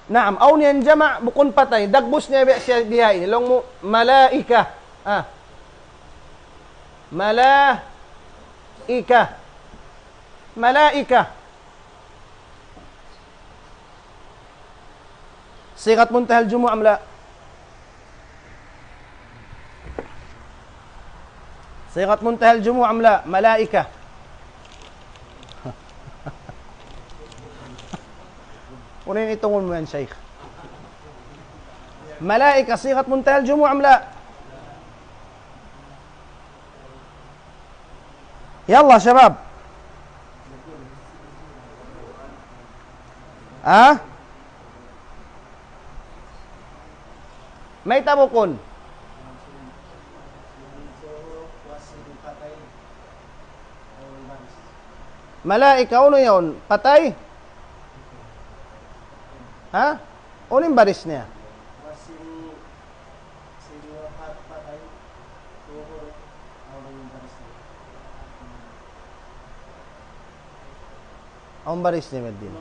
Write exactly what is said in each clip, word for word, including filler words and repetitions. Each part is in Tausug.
Naam, awn yan jama', bukun patay. Dagbus niya biya' siya bihaini. Laung mu, malaika. Ah. Malaika. Malaika. صيغة منتهى الجموع أم لا؟ صيغة منتهى الجموع أم لا؟ ملائكة. Unu in itungun mu yan, Shaykh? ملائكة صيغة منتهى الجموع أم لا؟ يلا شباب. Ha? Mayta' bukun? Malaika, unu yaun? Patay? Ha? Unu in baris niya? Awn baris niya, Medin.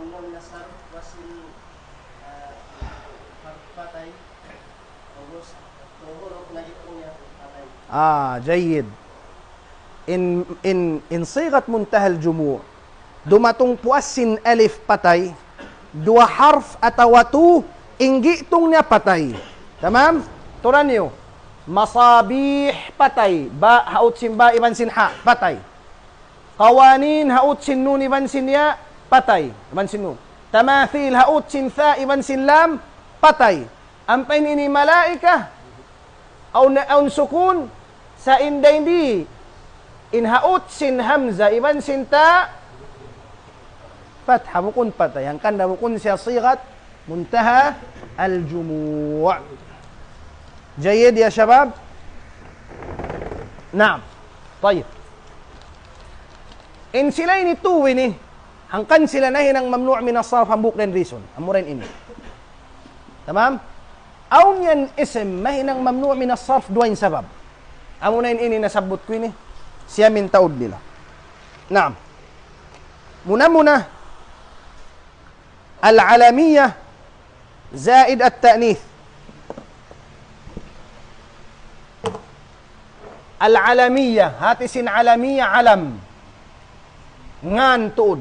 Ah, jayyid. In, in, in صيغة منتهى الجموع, dumatung puas sin alif patay, duwa harf atawa tu, in gi'tung niya patay. Tamam? Turan niyu. Masabih patay. Ba, haut sin ba iban sin ha, patay. Qawanin, haut sin nun iban sin ya, patay. Iban sin nun. Tamathil, haut sin tha iban sin lam, patay. Ampa in ini malaika, awn, awn sukun, sa' in dayn di, in haut sin hamza iban sin ta, fatha, bukun patay. Hangkan da bukun siya صيغة منتهى الجموع. Jayyid ya shabab? Naam. Tayyib. In sila ini tu ini, hangkan sila nahinang ممنوع من الصرف hambuuk dayn reason. Amura in ini. Tamam? Awn yan isim mahinang ممنوع من الصرف duwa in sabab. Amuna in ini nasabbut ku ini, siya mintaud nila. Naam. Muna-muna, العلمية زائد التأنيث. العلمية, hati sin alamiya alam. Ngan tuud.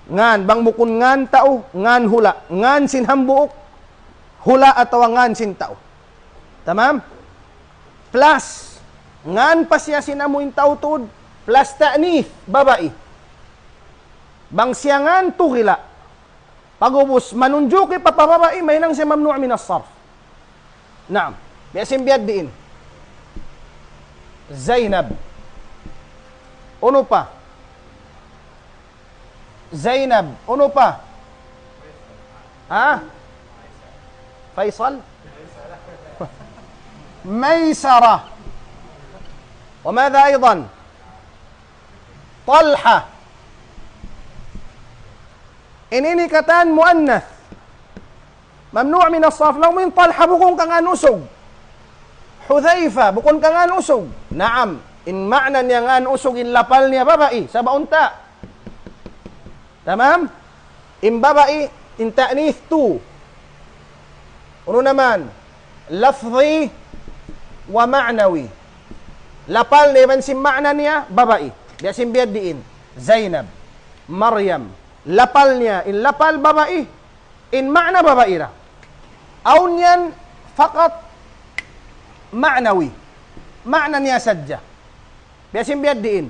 Ngan, bang bukun ngan tau, ngan hula'. Ngan sin hambuuk, hula' atawa ngan sin tau. Tamam? Plus, ngan pa siya sin amu in tau tuud, plus ta'nith, babai. Bang siya ngan tu hila'. Pag'ubus, manunjuki pa pa babai, mahinang siya ممنوع من الصرف. Naam. Biya' sin biya' diin. Zainab. Unu pa? Zainab. Unu pa? Ha? Faisal? Maysara. وماذا أيضا؟ Talha. In ini katan muannath. ممنوع من الصرف. Laung mu in Talha bukun ka ngan usug. Hudhayfa bukun ka ngan usug. Naam. In ma'na niya ngan usug, in lapal niya babai. Sabab unta'. Tamam? In babai, in ta'nith tu. Unu naman? Lafzi wa ma'nawi. Lapal niya iban sin ma'na niya, babai. Biya' sin biya' diin. Zainab. Maryam. Lapal niya, in lapal babai. In ma'na babai ra. Awn yan faqat ma'nawi. Ma'na niya sadja. Biya' sin biya' diin.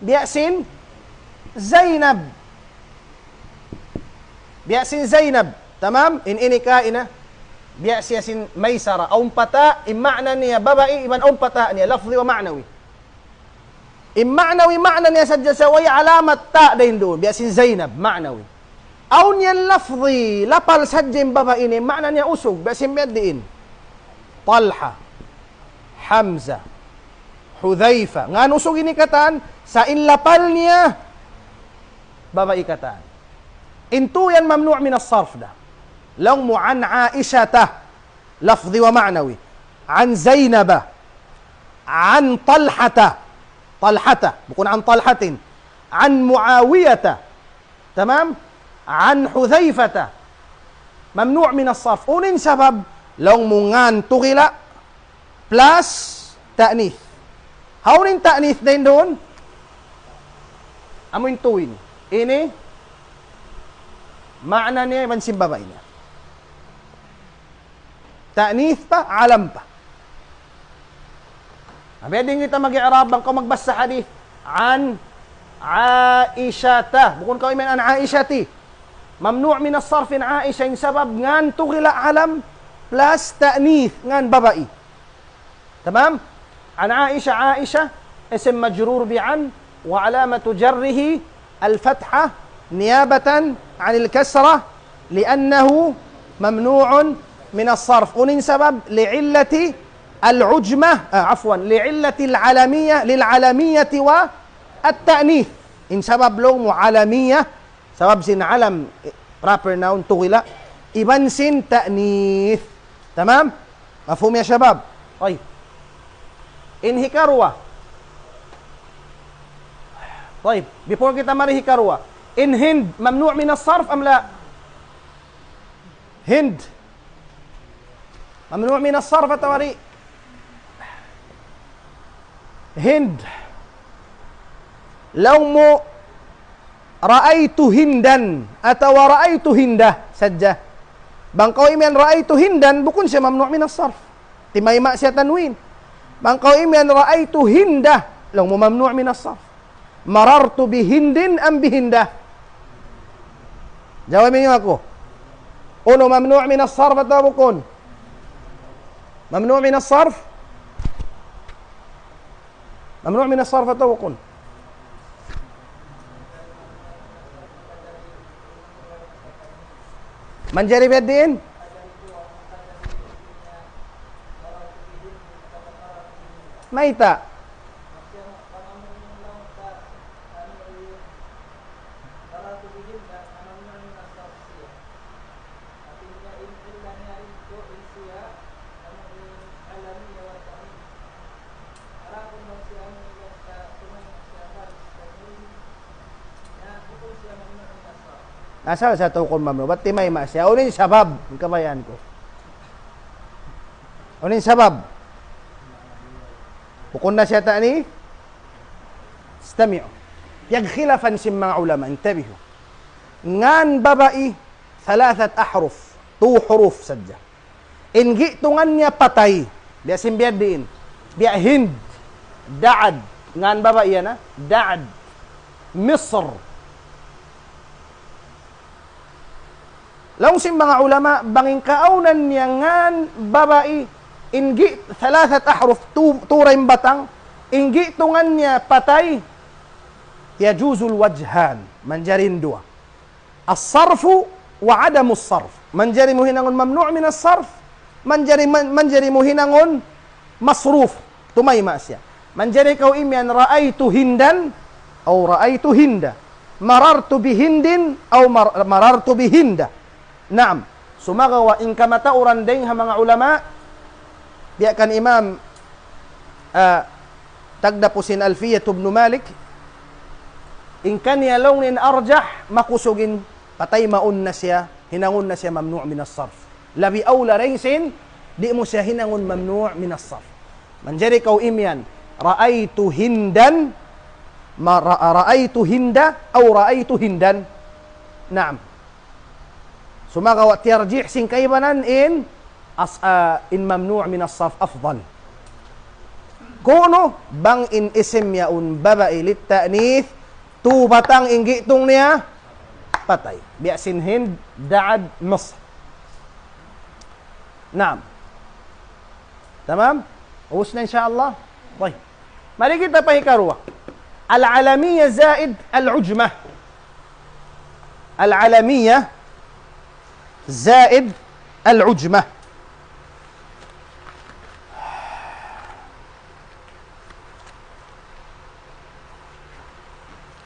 Biya' sin Zainab. Biya' sin Zainab. Tamam? In ini kaina. Biya' siya sin Maysara. Awn pa ta, in ma'na niya babai, iban awn pa ta niya. Lafzi wa ma'nawi. In ma'nawi, ma'na niya sadja sa' way alamat ta dayn duun. Biya' sin Zainab, ma'nawi. Awn yan lafzi, lapal sadja in babai ini, ma'na niya usug, biya' sin biya' diin. Talha, Hamza, Hudhayfa. Ngan usug ini katan, sa' in lapal niya, babai katan. In tu yan ممنوع من الصرف da. Laung mu عن عائشة. Lafzi wa ma'nawi. عن زينب. عن طلحة. Talhata. Bukun عن طلحة. عن معاوية. Tamam? عن حذيفة. ممنوع من الصرف. Unu in sabab, laung mu ngan tugila plus ta'nith. Hawnu in ta'nith dayn duun? Amu in tuwi ini. Ini, maana niya iban sin babai niya. Ta'nith pa, alam pa. Biya' diin kita mag-i'rab, bang kaw magbasa hadith, عن عائشة. Bukun kaw imiyan عن عائشة. ممنوع من الصرف in Aisha, in sabab ngan tugila alam plus ta'nith, ngan babai. Tamam? عن عائشة, Aisha, اسم مجرور ب عن, وعلامة جره الفتحة نيابة عن الكسرة لأنه ممنوع من الصرف. Unu in sabab? لعلة العجمة، آه، عفوا، لعلة العلمية، للعلمية والتأنيث. In sabab laung mu alamiya, sabab sin alam, eh, proper noun, tugila. Iban sin ta'nith. Tamam? Mafhum ya shabab? Tayyib. In hikaruwa. Tayyib. Before kita mari hikaruwa. In Hind, ممنوع من الصرف أم لا؟ Hind. ممنوع من الصرف atawa di'? Hind. Laung mu رأيت هندا atawa رأيت هند sadja. Bang kaw imiyan رأيت هندا, bukun siya ممنوع من الصرف. Timayma' siya tanwin. Bang kaw imiyan رأيت هند, laung mu ممنوع من الصرف. مررت بهند أم بهند؟ Jawab niyu aku. Unu, ممنوع من الصرف atawa bukun? ممنوع من الصرف؟ ممنوع من الصرف atawa bukun? Manjari biya' diin? Mayta'? Asal sa tukun mamnu, bat timayma' siya. Unu in sabab, in kabayaan ku. Unu in sabab? Bukun na siya ta'nith? استمعوا. Piyagkhilafan sin manga ulama, intabihu. Ngan babai, ثلاثة أحرف, tu huruf sadja. In gi'tungan niya patay. Biya' sin biya' diin. Biya' Hind. Da'ad. Ngan babai yan, ha? Da'ad. Misr. Laung sin manga ulama, bang in kaawnan niya ngan babai, in gi-, ثلاثة أحرف, tu-, tu ra in batang, in gi'tungan niya patay, يجوز الوجهان, manjari in duwa. الصرف وعدم الصرف. Manjari mu hinangun ممنوع من الصرف, manjari, man-, manjari mu hinangun مصروف. Tumayma' siya. Manjari kaw imiyan رأيت هندا أو رأيت هند. مررت بهند أو مر-، مررت بهند. Naam. Sumagawa' in kamatauran dayng ha manga ulama, biya' kan Imam, ah, tagdapu sin Alfiyah ibn Malik, in kaniya laung in arjah, makusug in patay mawn na siya, hinangun na siya ممنوع من الصرف. Labi awla dayng sin, di' mu siya hinangun ممنوع من الصرف. Manjari kaw imiyan, رأيت هندا, ma-, ra-, رأيت هند أو رأيت هندا. Naam. Sumagawa' tiyarjih sin kaibanan in as-, ah, in ممنوع من الصرف أفضل. Kunu' bang in isim yaun babai للتأنيث, tu batang in gi'tung niya patay. Biya' sin Hind, Da'ad, Misr. Naam. Tamam? Ubus na, insya Allah. Tayyib. Mari kita pa hikaruwa. العلمية زائد العجمة. العلمية زائد العجمة.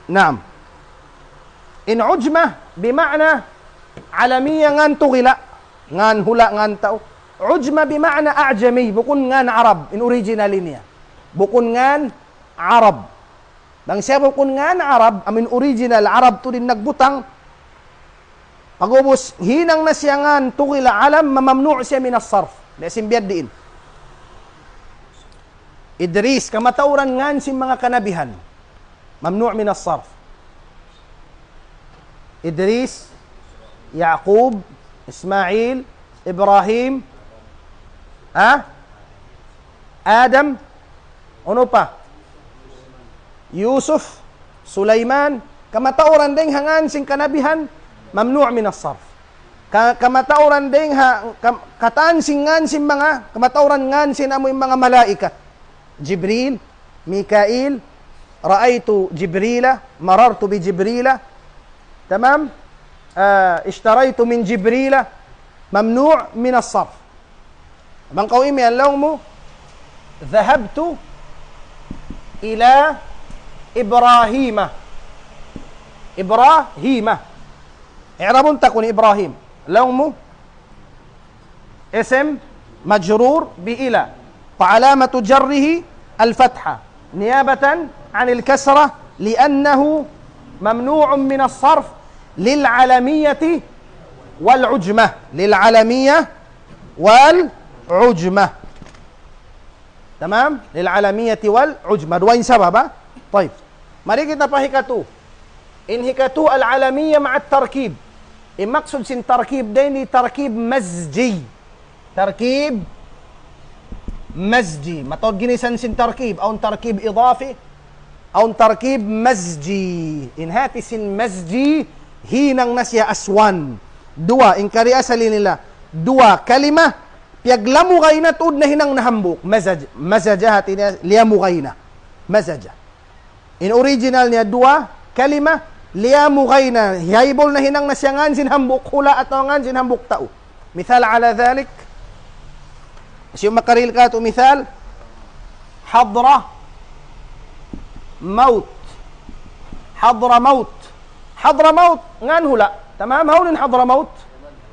Naam. In ujma bi ma'na alamiya ngan tugila, ngan hula', ngan tau. Ujma bi ma'na a'jami, bukun ngan Arab, in original niya. Bukun ngan Arab. Bang siya bukun ngan Arab, amun original Arab tuud in nagbutang, pag'ubus hinang na siya ngan tugil alam, mamamnu' siya min as-sarf. Di' sin biyad diin. Idris, kamatauran ngan sin manga kanabihan. Mamnu' min as-sarf. Idris, Yaqub, Ismail, Ibrahim, ha? Adam, unu pa? Yusuf, Sulaiman, kamatauran dayng ha ngan sin kanabihan, mamnu' min as-sarf. Ka-, kamatauran dayng ha, kam-, katan sin ngan sin manga, kamatauran ngan sin amu in manga malaikat. Jibril, Mikail, رأيت جبريل، مررت بجبريل. Tamam? Ah, اشتريت من جبريل. ممنوع من الصرف. Bang kaw imiyan laung mu, ذهبت إلى إبراهيم. Ibrahima. I'rabun ta kunu' Ibrahim. Laung mu, اسم مجرور بإلى، وعلامة جره الفتحة نيابة عن الكسرة لأنه ممنوع من الصرف للعلمية والعجمة. للعلمية والعجمة. Tamam? للعلمية والعجمة. Duwa in sabab, ha? Tayyib. Mari kita pa hikatu. In hikatu al-alamiyya ma'at tarkib. In maksud sin tarkib dayn di tarkib mazji. Tarkib mazji. Mataud ginisan sin tarkib. Awn tarkib idafi. Awn tarkib mazji. In hati sin mazji, hinang na siya aswan. Duwa, in kari asali nila. Duwa kalima, piyaglamugay na tuud na hinang na hambuuk. Mazaj-, mazaja hati niya, liyamugay na. Mazaja. In original niya duwa kalima, liyamugay na, hihaybul na hinang na siya ngan sin hambuuk hula' atawa ngan sin hambuuk tau. Misal ala dhalik, siyu makarihil katu' misal, Hadramaut. Hadramaut. Hadramaut, ngan hula'. Tamam, hawnu in Hadramaut?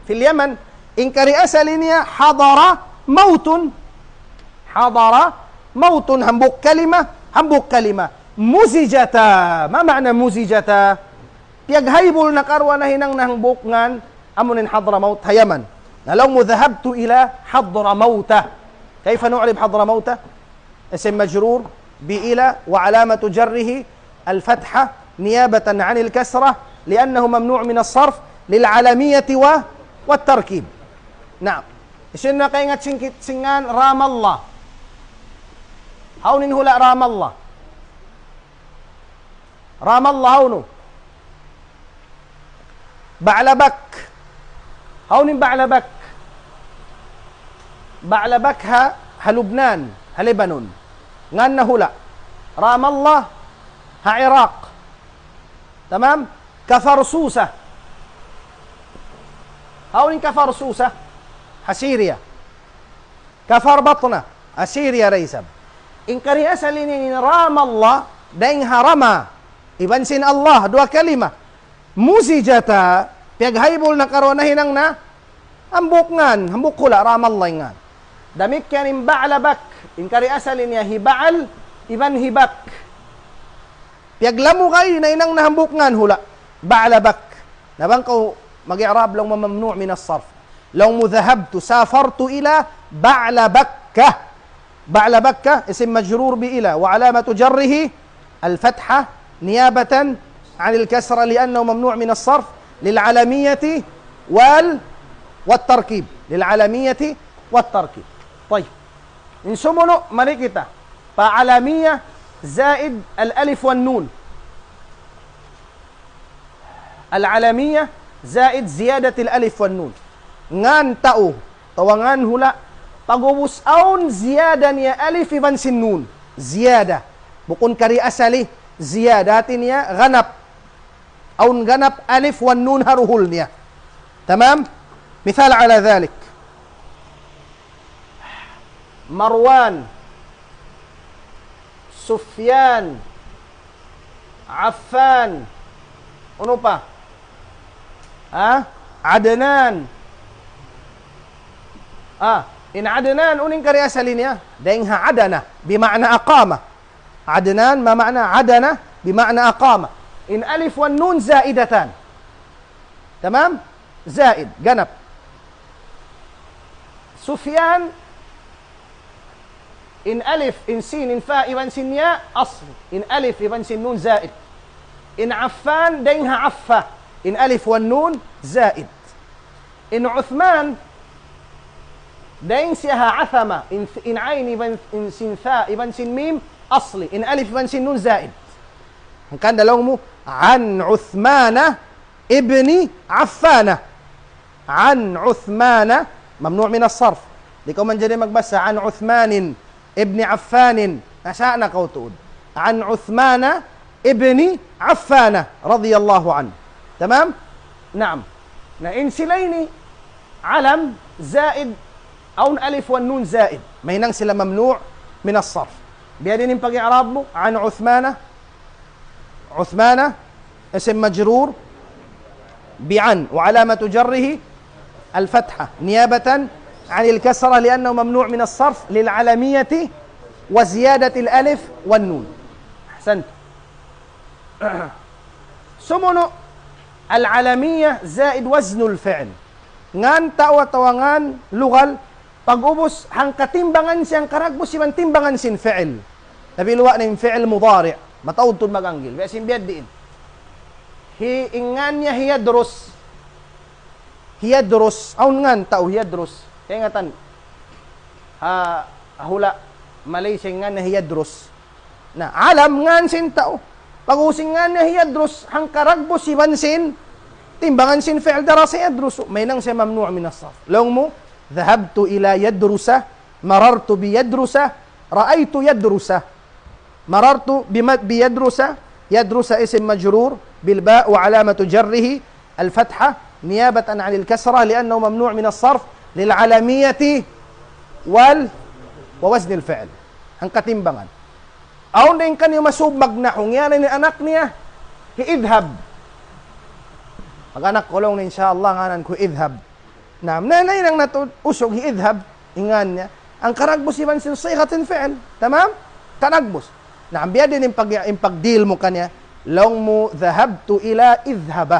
Fil Yaman. In kari asali niya Hadramautun. Hadramautun, hambuuk kalima, hambuuk kalima. Muzijata. Ma ma'na muzijata? Piyaghaybul na karuwa na hinang na hambuuk ngan, amu in Hadramaut ha Yaman. Na laung mu ذهبت إلى حضرموت. كيف نعرب حضرموت؟ اسم مجرور بإلى وعلامة جره الفتحة نيابة عن الكسرة لأنه ممنوع من الصرف للعلمية و-، والتركيب. Naam. Hisiyu in nakaingat sin kit-, sin ngan Ramallah? Hawnu in hula' Ramallah? Ramallah hawnu? Ba'labak. Hawnu in Ba'labak? Ba'labak ha, ha Lubnan, ha Lebanon. Ngan na hula'. Ramallah ha Iraq. Tamam? Kafarsusa. Hawnu in Kafarsusa? Ha Syria. Kafarbatna, Assyria da isab. In kari asali niya in Ramallah, dayn ha Rama, iban sin Allah, duwa kalima. Muzijata, piyaghaybul na karuwa na hinang na, hambuuk ngan, hambuuk hula', Ramallah in ngan. Damikkiyan in Ba'labak, in kari asali niya hi Ba'al, iban hi Bak. Piyaglamugay na hinang na hambuuk ngan hula'. Ba'labak. Na bang kaw mag-i'rab laung mu mamnu' min as-sarf. Laung mu ذهبت، سافرت إلى بعلبكة. بعلبكة اسم مجرور بإلى وعلامة جره الفتحة نيابة عن الكسرة لأنه ممنوع من الصرف للعلمية وال-، والتركيب. للعلمية والتركيب. Tayyib. In sumunu', mari kita pa alamiyya zaid al-alif wan nun. Al-alamiyya zaid ziyadatil alif wan nun. Ngan tau, atawa ngan hula', pag'ubus awn ziyada niya alif iban sin nun. Ziyada. Bukun kari asali, ziyada hati niya ganap. Awn ganap alif wan nun ha duhul niya. Tamam? Misal ala dhalik. Marwan, Sufyan, Affan, unu pa? Ha? Adnan. Ah, in Adnan, unu in kari asali niya? Dayn ha Adana, bima'na aqama. Adnan, ma ma'na Adana? بمعنى أقام. In alif wan nun zaidatan. Tamam? Zaid, ganap. Sufyan, in alif, in sin, in fa, iban sin ya, asl. In alif, iban sin nun zaid. In Affan, dayn ha affa. In alif wan nun zaid. In Uthman, dayn siya ha athama, in, in ain iban, in sin tha, iban sin mim, asli, in alif iban sin nun zaid. Hangkan da laung mu, عن عثمان بن عفان. عن عثمان, ممنوع من الصرف. Di' kaw manjari magbasa, عن عثمان بن عفان. Nasa na kaw tuud. عن عثمان بن عفان رضي الله عنه. Tamam? Naam. Na in sila ini, alam, zaid, awn alif wan nun zaid. Mahinang sila ممنوع من الصرف. Biya' diin in pag-i'rab mu, عن عثمان, عثمان, اسم مجرور, بعن، وعلامة جره الفتحة، نيابة عن الكسرة، لأنه ممنوع من الصرف للعلمية وزيادة الألف والنون. أحسنت. Sumunu', العلمية زائد وزن الفعل. Ngan tau atawa ngan lugal, pag-ubus, hangka timbangan siya, hangka dagbus iban timbangan sin fi'il. Nabiluwa' na in fi'il mudari'. Mataud tuud mag-anggil. Biya' sin biya' diin. Hi, in ngan niya hi Yadrus. Hi Yadrus. Awn ngan tau hi Yadrus. Kaingatan. Ha, ha hula' Malaysia in ngan niya hi Yadrus. Na, alam ngan sin tau. Pag-ubus in ngan niya hi Yadrus, hangka dagbus iban sin timbangan sin fi'il darasa yadrusu. Mahinang siya ممنوع من الصرف. Laung mu, ذهبت إلى يدرس، مررت بيدرس، رأيت يدرس. مررت بم-، بيدرس، يدرس اسم مجرور بالباء وعلامة جره الفتحة نيابة عن الكسرة لأنه ممنوع من الصرف للعلمية وال-، ووزن الفعل. Hangka timbangan. Awn dayn kaniyu masubag na kung yan in anak niya, hi Idhab. Mag-anak ku laung niya, insya Allah, nganan ku Idhab. Naam, na, na, hinang natu' usug hi Idhab, in ngan niya. Hangka dagbus iban sin sighat sin fi'il. Tamam? Hangka dagbus. Naam, biya' diin in pag-, in pag-deal mu kaniya. Laung mu, ذهبت إلى اذهب.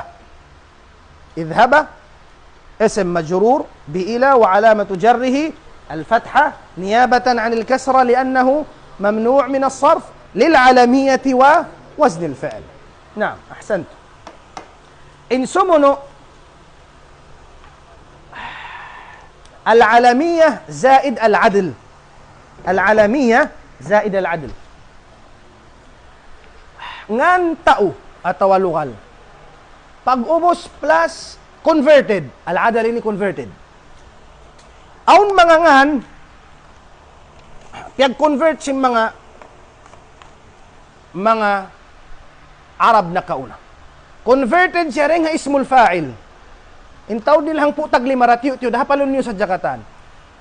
اذهب، اسم مجرور بإلى وعلامة جره الفتحة نيابة عن الكسرة لأنه ممنوع من الصرف للعلمية ووزن الفعل. نعم، أحسنت. In sumunu', العلمية زائد العدل. العلمية زائد العدل. Ngan tau atawa lugal. Pag-ubus plus converted. Al-adl ini converted. Awn manga ngan, piyag-convert sin manga manga Arab nakauna. Converted siya dayn ha ismul fa'il. In tau nila hangpu' tag lima ra tiyu'-tiyu', hapalun niyu sadja katan.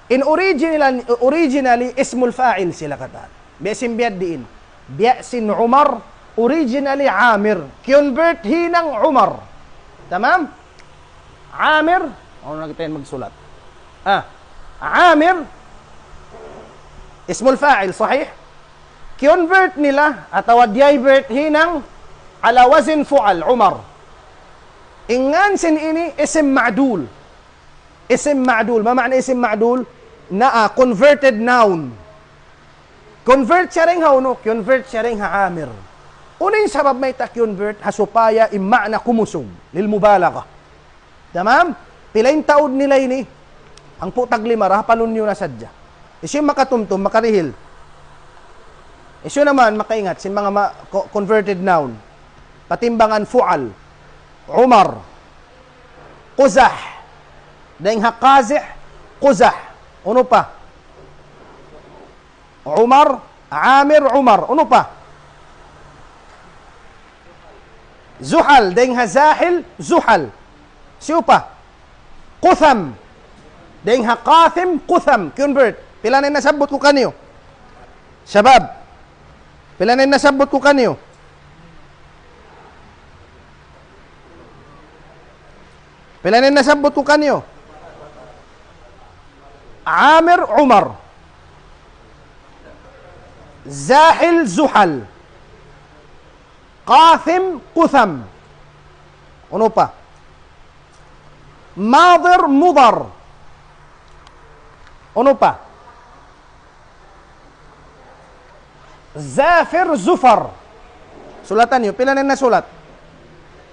In original, originally ismul fa'il sila katan. Biya' sin biya' diin. Biya' sin Umar, originally Amir. Convert hinang Umar. Tamam? Amir, ano na kita yan magsulat? Ah, Amir, ismul fa'il, sahih? Convert nila, atawa divert hinang ala wazn fu'al, Umar. In ngan sin ini isim ma'dul. Isim ma'dul. Ma ma'na isim ma'dul? Naa, converted noun. Convert siya dayn ha unu? Convert siya dayn ha Amir. Unu in sabab mayta' convert? Ha supaya in ma'na kumusug. Lil mubalaghah. Tamam? Pila in taud nila ini? Hangpu' tag lima ra, hapalun niyu na sadja. Hisiyu in makatumtum, makarihil? Hisiyu naman makaingat sin manga ma-, co-, converted noun? Patimbangan fu'al. Umar. Quzah. Dayn ha qazih, quzah. Unu pa? Umar, Amir, Umar. Unu pa? Zuhal, dayn ha zahil, zuhal. Hisiyu pa? Qutham. Dayn ha qathim, qutham. Convert. Pila na in nasabbut ku kaniyu? Shabab. Pila na in nasabbut ku kaniyu? Pila na in nasabbut ku kaniyu? Amir, Umar. Zahil, zuhal. Qasim, Qusam. Unu pa? Madir, Mudar. Unu pa? Zafir, Zufar. Sulatan niyu, pila na in nasulat?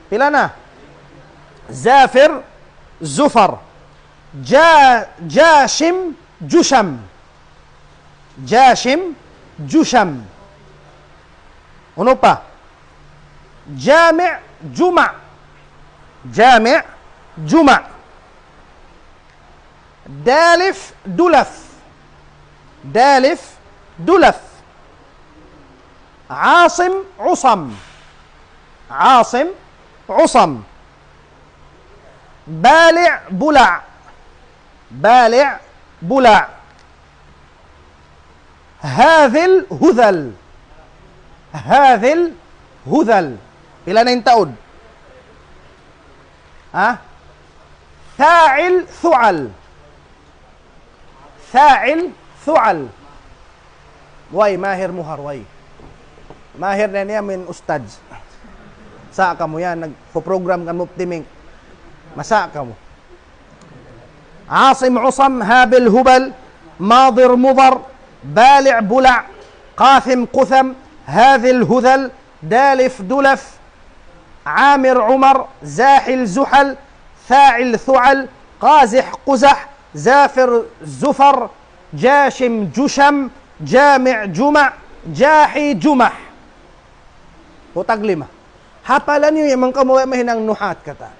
Pila na? Zafir, Zufar. Ja-, Jashim, Jusham. Jashim, Jusham. Unu pa? Jami', Juma'. Jami', Juma'. Dalif, Dulaf. Dalif, Dulaf. Asim, Usam. Asim, Usam. Bali', Bula'. Bali', Bula'. Hadhil, Hudhal. Hadhil, Hudhal. Pila na in taud? Ha? Tha'il, Thu'al. Tha'il, Thu'al. Way, mahir muhar, way. Mahir na niya min ustadz. Sa' kamu yan, nagpo-program kan Mufti Ming. Masa' kamu. Asim, Usam, Habil, Hubal, Madir, Mudar, Bali', Bula', Qasim, Qusam, Hadhil, Hudhal, Dalif, Dulaf, Amir, Umar, Zahil, Zuhal, Tha'il, Thu'al, Qazih, Quzah, Zafir, Zufar, Jashim, Jusham, Jami', Juma', Jahi, Jumah. Hutag lima. Hapalan niyu yan, bang kamu way mahinang nuhat katan.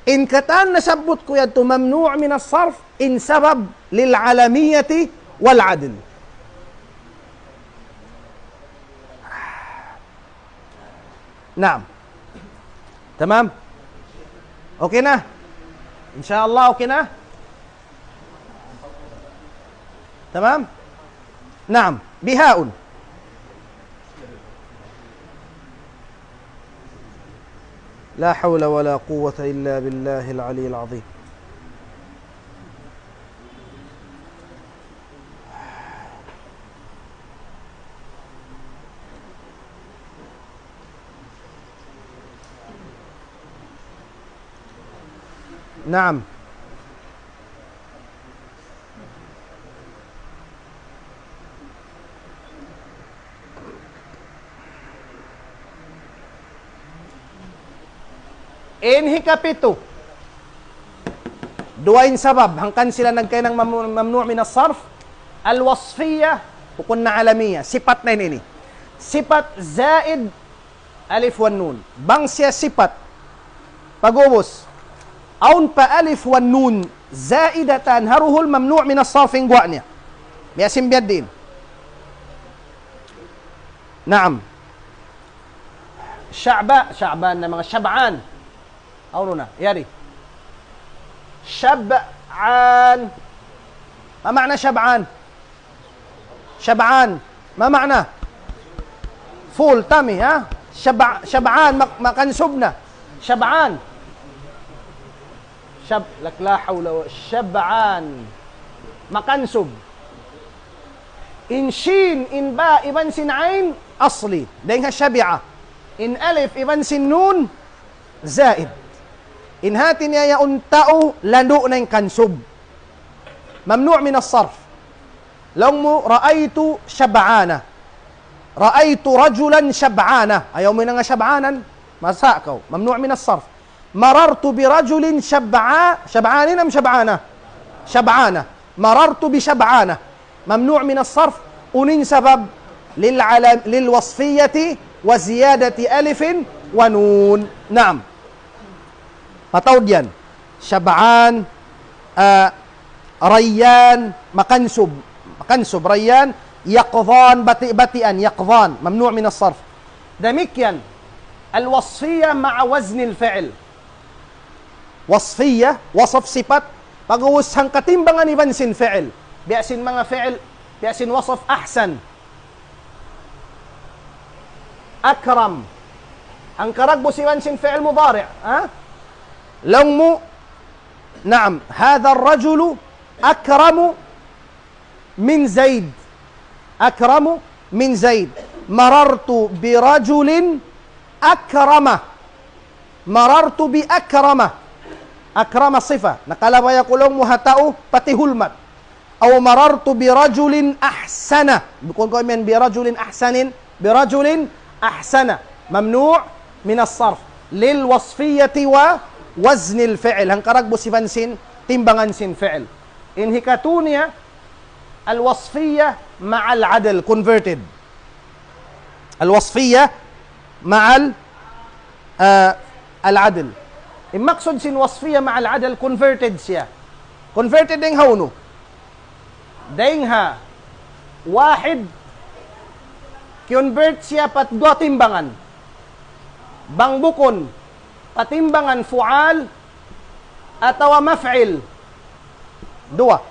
In katan nasabbut ku yadtu mamnu' min as-sarf, in sabab lil alamiyati wal adl. Naam. Tamam? Okay na? Insha Allah, okay na? Tamam? Naam. Bihaun. لا حول ولا قوة إلا بالله العلي العظيم. Naam. In hikapitu, duwa in sabab, hangkan sila nagkahinang mam-, mamnu' min as-sarf, al-wasfiyya, bukun na alamiyya, sipat na ini. Sipat zaid, alif wan nun. Bang siya sipat, pag'ubus, awn pa alif wan nun, zaidatan, ha duhul mamnu' min as-sarf in guwa' niya. Biya' sin biya' diin. Naam. Sha'ba-, Sha'ban na manga Shab'an. Awn na, yari. Shab'an. Ma ma'na Shab'an? Shab'an. Ma ma'na? Full tummy, ha? Shab-, Shab'an, mak-, makansub na. Shab'an. Shab-, lak la hawla wa-, Shab'an. Makansub. In shin, in ba, iban sin ain, asli. Dayn ha shabi'a. In alif, iban sin nun, zaid. In hati niya yaun tau, landu' na in kansub. Mamnu' min as-sarf. Laung mu, ra'aytu shab'ana. Ra'aytu rajulan shab'ana. Ayaw mu na nga shab'anan. Masa' kaw. Mamnu' min as-sarf. Marartu bi rajulin shab'a-, shab'anin am shab'ana? Shab'ana. Marartu bi shab'ana. Mamnu' min as-sarf. Unu in sabab? Lil alam-, lil wasfiyati wa ziyadati alifin wa nun. Naam. Mataud yan. Shab'an, ah, Rayyan, makansub. Makansub, Rayyan, yaqdhan, bati-batian, yaqdhan. Mamnu' min as-sarf. Damikkiyan, al-wasfiyya ma'a waznil fi'l. Wasfiyya, wasf sipat, pag'ubus hangkatimbangan iban sin fi'l. Biya' sin manga fi'l, biya' sin wasf ahsan. Akram. Hangka dagbus iban sin fi'l mudari', ha? Laung mu, naam, hadha ar-rajulu akramu min Zaid. Akramu min Zaid. Marartu bi rajulin Akrama. Marartu bi akrama. Akrama sifa. Nakalabay aku laung mu ha tau pati hulmat. Aw marartu bi rajulin ahsana. Bukun ku imiyan bi rajulin ahsanin. Bi rajulin ahsana. Mamnu' min as-sarf. Lil wasfiyati wa waznil fi'il. Hangkan ragbus iban sin timbangan sin fi'il. In hikatu niya, al-wasfiyah ma'al adl, converted. Al-wasfiyah ma'al, ah, al-adl. In maksud sin wasfiyah ma'al adl, converted siya. Converted dayn ha unu? Dayn ha wahid, convert siya pa duwa timbangan. Bang bukun pa timbangan fu'al atawa maf'il. Duwa.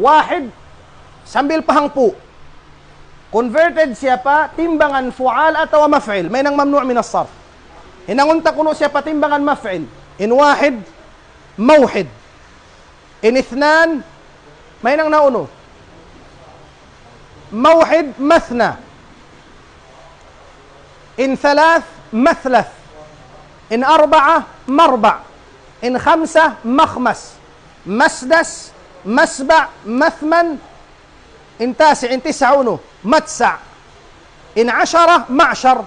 Wahid, sambil pa hangpu'. Converted siya pa timbangan fu'al atawa maf'il. Mahinang mamnu' min as-sarf. Hinangun ta kunu' siya pa timbangan maf'il. In wahid, mawhid. In ithnan, mahinang na unu? Mawhid, mathna. In thalath, mathlath. In arba'a, marba'. In khamsa, makhmas. Masdas, masba', mathman. In tasi', in tis'a unu? Matsa'. In ashara, ma'shar.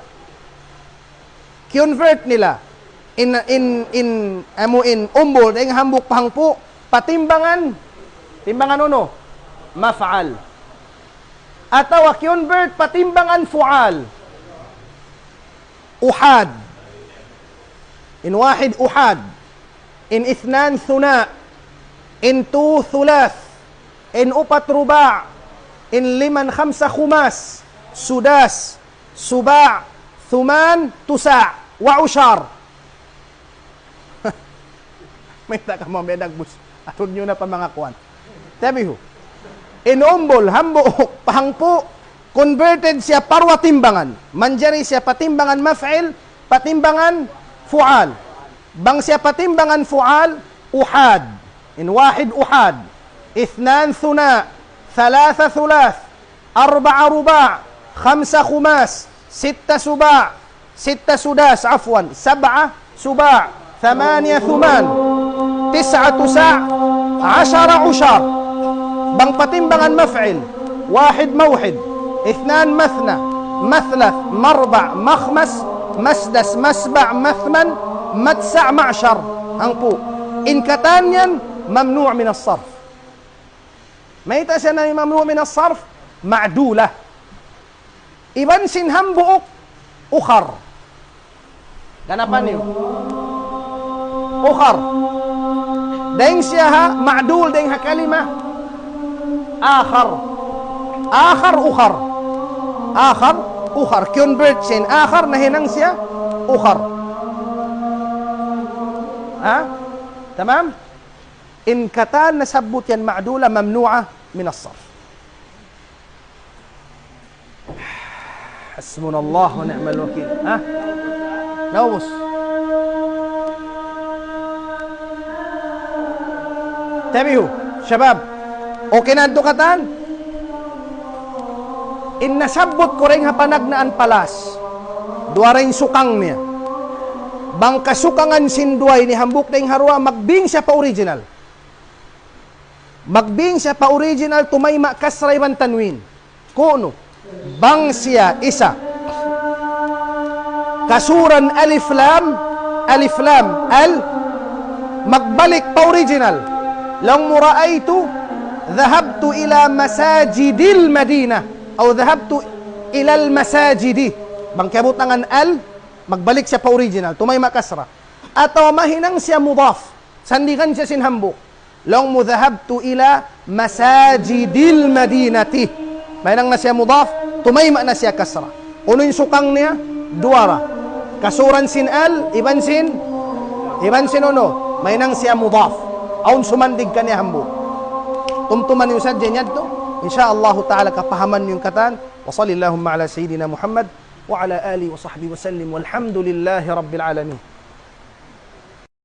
Convert nila. In, in, in, amu in umbul, dayn hambuuk pa hangpu', pa timbangan, timbangan unu? Maf'al. Atawa convert pa timbangan fu'al. Uhad. In wahid uhad. In ithnan thuna. In tu thulath. In upat ruba'. In liman khamsa khumas. Sudas. Suba'. Thuman. Tusa'. Wa ushar. Mayta' kamu biya' dagbus. Atud niyu na pa manga kuwan. Tabihu. In umbul, hambuuk, pa hangpu', converted siya pa duwa timbangan. Manjari siya pa timbangan maf'il, pa timbangan fu'al. Bang siya pa timbangan fu'al, uhad. In wahid uhad. Ithnan thuna. Thalatha thulath. Arba'a ruba'. Khamsa khumas. Sitta suba'. Sitta sudas, afwan. Sab'a suba'. Thamaniya thuman. Tis'a tusa'. Ashara ushar. Bang pa timbangan maf'il. Wahid mawhid. Ithnan mathna. Mathlas. Marba'. Makhmas. Masdas. Masba'. Mathman. Matsa'. Ma'shar. Hangpu'. In katan yan, mamnu' min as-sarf. Mayta' siya na mamnu' min as-sarf? Ma'dula. Iban sin hambuuk, ukhar. Ganapan niyu. Ukhar. Dayn siya ha, ma'dul dayn ha kalima. Akhar. Akhar, ukhar. Akhar, ukhar. Convert siya in akhar, nahinang siya ukhar. Ha? Tamam? In katan nasabbut yan ma'dula, mamnu'a min as-sarf. Hasbunallah wa ni'mal wakil. Ha? Naubus. Tabihu, shabab. Okay na yadtu katan? In nasabbut ku dayn ha panagnaan palas. Duwa da in sukang niya. Bang kasukangan sin duwa ini hambuuk dayn ha duwa, magbing siya pa original. Magbing siya pa original, tumayma' kasra iban tanwin. Kunu', bang siya isa. Kasuran alif lam, alif lam, al, magbalik pa original. Laung mu ra'aytu, dhahabtu ila masajidil Madinah. Aw dhahabtu ilal masajidi. Bang kiyabutangan al, magbalik siya pa original. Tumayma' kasra. Atawa mahinang siya mudaf. Sandigan siya sin hambuuk. Laung mu dhahabtu ila masajidil Madinati. Mahinang na siya mudaf, tumayma' na siya kasra. Unu in sukang niya? Duwa ra. Kasuran sin al, iban sin, iban sin unu. Mahinang siya mudaf. Awn sumandig kaniya hambuuk. Tumtuma niyu sadja yadtu. In sha Allahu ta'ala kapahaman niyu in katan. وصل اللهم على سيدنا محمد وعلى آله وصحبه وسلم والحمد لله رب العالمين.